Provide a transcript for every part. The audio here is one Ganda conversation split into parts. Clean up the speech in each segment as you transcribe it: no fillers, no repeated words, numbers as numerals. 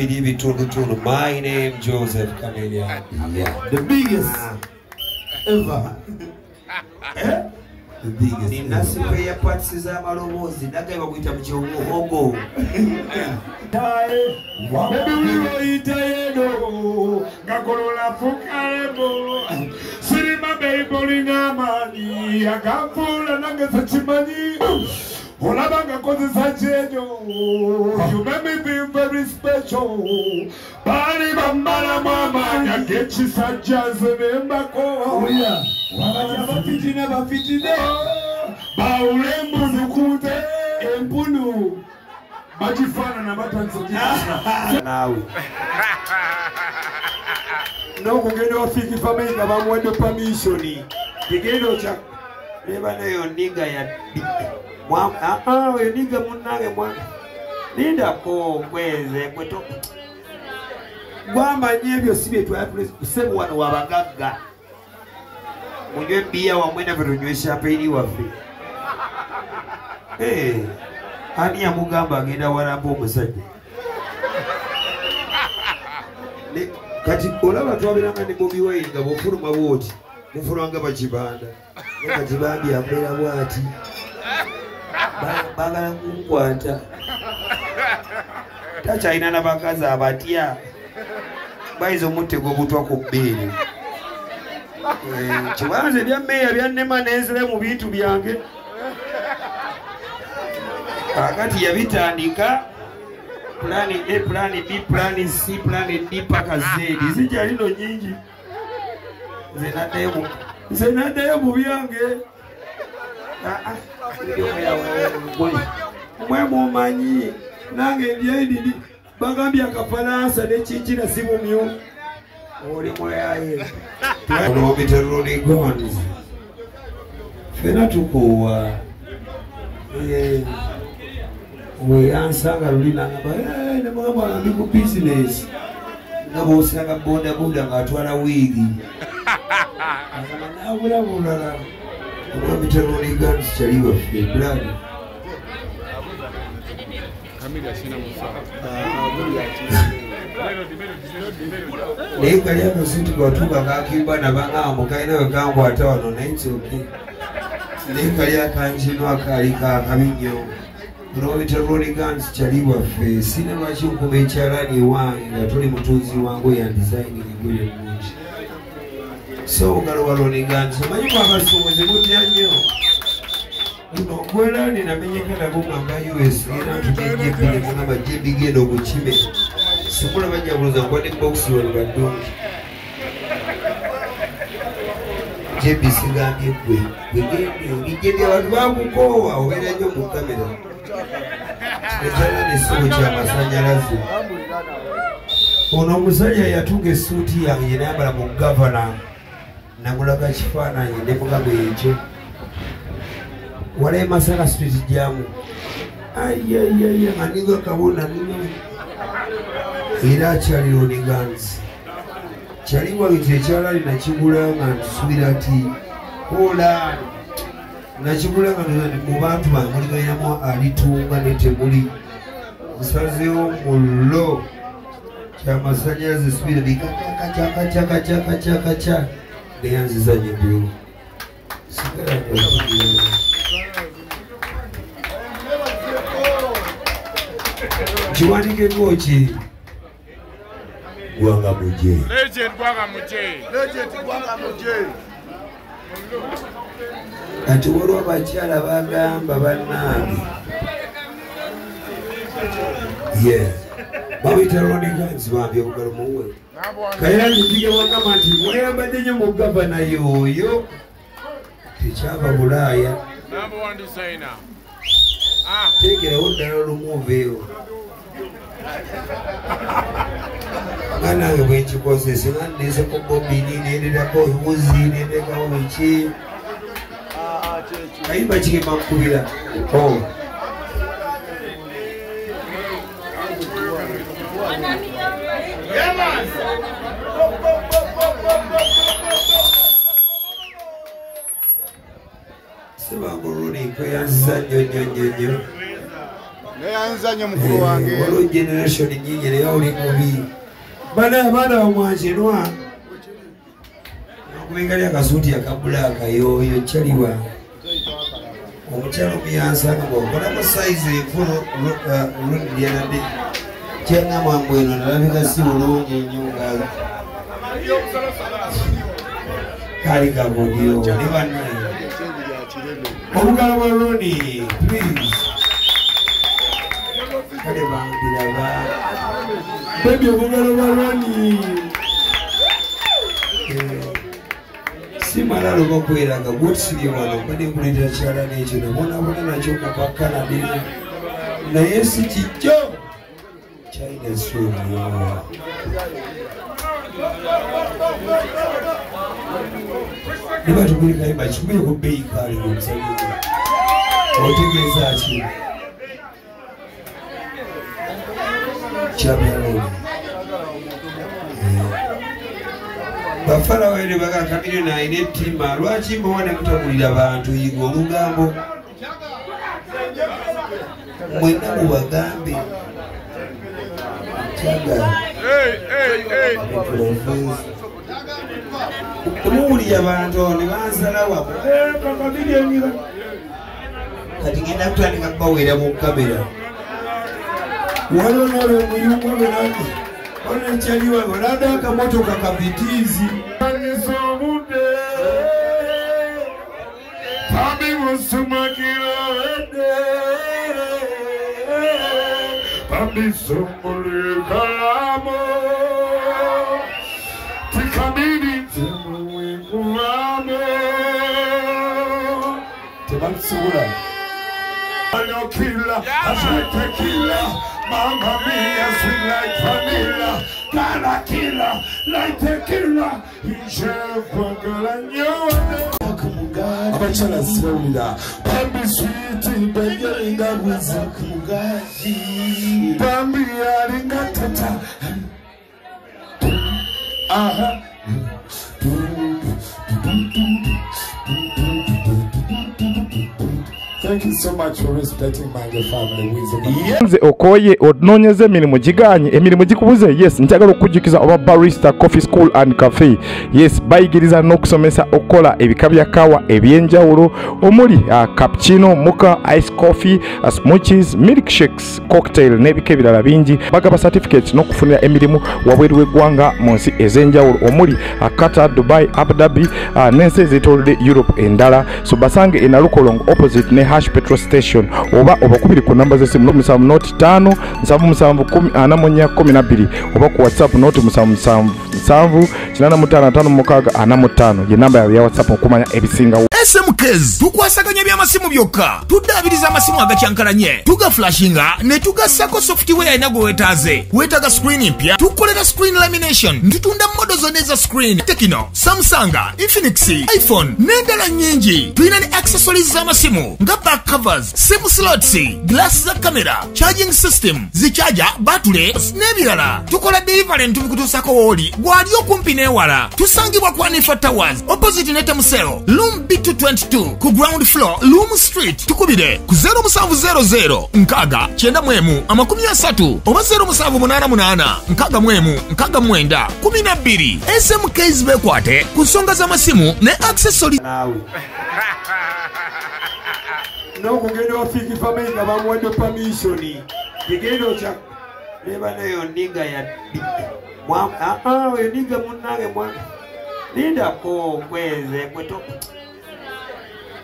Bitundu. My name Joseph Chameleone. Yeah. The biggest ever. Eh? The biggest. Nina spare parts z'amaloboozi nagaiba kuyita mu ky'omuhogo. Baby wiwoyita yeno ngakolola fukalebo sirima baby olina amaanyi aganfuula nange sekimanyi olaba nga nkozesa kyejo. You make me feel very special. Baali bamalamu amaanyi ag'ekisajja nze ne mbako. Abafitina bafitine bawule empunu ku nte empunu bagifaanana batandise ogifaanana naawe n'okugenda wa Fik Fameica nga bamuwadde permission tegenda okya leba nayo nigga ya oyo nigga munnange lindako kweze gwe gwamanyi ebyo si bye twali wano wabagagga munywe bbiya wamwe naffe tunywe champagne waffe. Ani yamugamba agenda walamba omusajja? Kati olaba twabeeranga ne Bobi Wine nga bw'ofuluma bw'oti mufuluma nga bakibanda naye kati bambi abeera bw'ati baagala kumukwata takyalina n'abakazi abatya bayinza omutega obutwa ku bbeere. Kibanze ebya mmeeya byannema nenzira mu bintu byange. Kakati yabitandika plani A, plani B, plani C, plani D paka Z. Zijja lino nyingi. Nze naddayo mu byange. Mwe mumanyi nange ndyendidi bagambye akafalansa n'ekinkina si mumyu. Oli muyaye. Olwobita Ronnie Guns. Ffenna tukoowa. Weyansanga luli nangamba nemugamba ndi ku bizinesi nga bw'osanga bodaboda ng'atwala wiigi agamba naabula bulala. Olwobita Ronnie Guns kyali waffe blood. Naye kali akasuuti bw'atuuka kakimba nabangamba kalina we kankwata wano naye nsooke naye kali akanjino akaali kakabi nnyo. Olwobita Ronnie Guns kyali waffe sina lwaki nkuma ekyalaani ewange nga toli mutunzi wange ya designing engoye ennungi. So obugalo bwa Ronnie Guns omanyi mwe abasuubuzi mutya nnyo. Guno gweraani namenyeka nagwo nga mba US era ntume JB ne mugamba JB genda ogukime. Simula bajja nkwadde box wano baddungi. JB sigambye ggwe gwe genda abantu bakukoowa obeera nnyo mu kamera. Ekyalaani essimu ky'amasannyalaze. Ono omusajja yatunga essuuti yange gye nayambala mu gavana namulaga kifaananyi ne mugamba ekyo. Wala Masaka Street jamu. Ayayaya nga ninga kabona ninga era akyali Ronnie Guns. Kyali wange ekyalaani nakigula nga nsuubira nti kola nakigula nga mu bantu bange muliganyamu alitunga ne temuli nsazeewo mullo kyamasannyalaze suubira bikakakakakakakakakaka neyanzizanye mbiro sigala kiwandikeko ki Gwanga Muje. Legend Gwanga Muje. Legend Gwanga Muje. Kati waliwo abakyala bagamba bannange. Yeah. Babiyita Ronnie Guns bambi obugalo muwe. Kayira nzige wagamba nti mweyambadde nnyo mu gavana y'oyo tekyava Bulaaya. Number one designer. Teekerawo ddala olumu oveewo. Nga nange bwe nkikoze singa ndeeseko bobini nenderako wuzi nendekawo biki. Kayimba kigema nkubira. Ronnie nkweyanziza nnyo nnyo nnyo nnyo. Neyanzanye mukulu wange. Waliwo generation nyingi naye oli mubi. Bana abaana bamwanjenwa. Nokubenga akasuuti akabulaaka yoyo kyaliwa. Omukyalo omuyansanga ng'okolako sayizi enkulu lyanadde kyangamba mbu eno nalabika si bulungi nnyo nga kali kagodyo ne bannaye. Obugalo bwa Ronnie, please. Kale bambiraba. Baby obugalo bwa Ronnie. Simala lubakweraga gwotusibye wano mbadde nkuleetera kyala n'ekyo nabonaabona nakyo kuva Canada naye si kijjo China suuyo. Ne batugulikayo bakikubire ku bbeeyi kaali ng'omusajja otegeeza ki kyabyaloni. Bafalawo ere baga Chameleone alina ettima lwaki mbawa ne mutagulira bantu yiga olugambo mwenna mubagambe kyagala temuwulira bantu ne bansalawa kati ngenda kutandika kubaweera mu kamera. Waliwo n'oli omuyungu gwe onekyaliwa olada akamotoka kapitiizi. Tebatusobola. Mamma mia, sweet like vanilla, Gala killer, like tequila. Abakyala sibawulira. Bambi sweet, benjalinga bwiza. Bambi alinga tata. Aha. Thank you so much for respecting my family wisdom. Nze okoye ononyeze emirimu giganye emirimu gikubuze. Yes, njagala okujjukiza oba Barista Coffee School and Cafe. Yes, bayigiriza n'okusomesa okukola ebika bya kawa ebyenjawulo omuli cappuccino, mocha, ice coffee, smoothies, milkshakes, cocktail n'ebika ebirala bingi. Bagaba certificates n'okufunira emirimu wabweru w'eggwanga mu nsi ez'enjawulo omuli Qatar, Dubai, Abu Dhabi n'ensi ezeetoolodde Europe endala. So basange e Nalukolongo opposite ne Hash Petrol Station oba obakubiri ku namba z'essimu 07 05 77 10 44 12 oba ku WhatsApp 07 7 85 56 45 ye namba ya WhatsApp okumanya ebisingawo. SMKs tukwasaganya by'amasimu byokka, tuddaabiriza amasimu agakyankalanye, tugaflashinga ne tugassako software enago weetaaze. Weetaaga screen mpya, tukolera screen lamination, tutunda modo zonna eza screen, Tecno, Samsung, Infinix, iPhone n'endala nnyingi. Tulina ne accessories z'amasimu nga back covers, SIM slots, glass za kamera, charging system, zichaja, batule n'ebirala. Tukola delivery ntubikutuusako wooli gwali okumpi n'ewala. Tusangibwa ku Anifa Towers opposite Netemusero, room B222 ku ground floor, Loom Street. Tukubire ku 0700 6 91 30 oba 0788 61 69 12. SMKs bekwate ku nsonga z'amasimu ne accessories. N'okugenda ofiiki family nga bamuwadde permission gigenda okya neba nayo ninga ya oyo ninga munnange lindako kweze kweto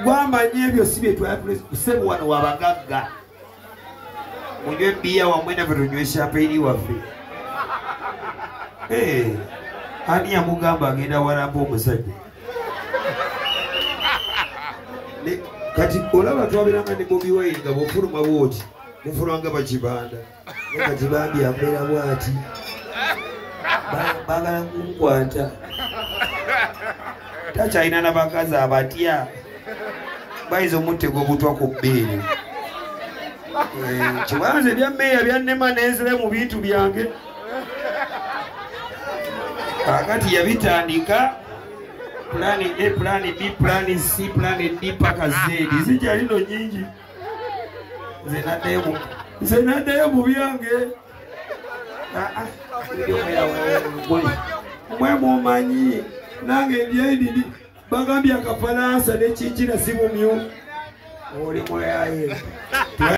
gwamanyi ebyo si bye twali wano wabagagga munywe bbiya wamwe naffe tunywe champagne waffe. Ani yamugamba agenda walampa omusajja? Kati olaba twabeeranga ne Bobi Wine nga bw'ofuluma bw'oti mufuluma nga bakibanda naye kati bambi ambeera bw'ati baagala kunkwata takyalina n'abakazi abatya bayinza omutego obutwa ku bbeere. Kibanza ebya mmeeya byannema nenzira mu bintu byange. Kaakati yabitandika Plan A, plan B, plan C, plan D paka Z. Zikyalino nnyingi. Nze naddayo Nze naddayo mu byange. Mwe mumanyi nange ndyaidi bagambye akafalansa ne kikira si bumyu. Oli muyaye.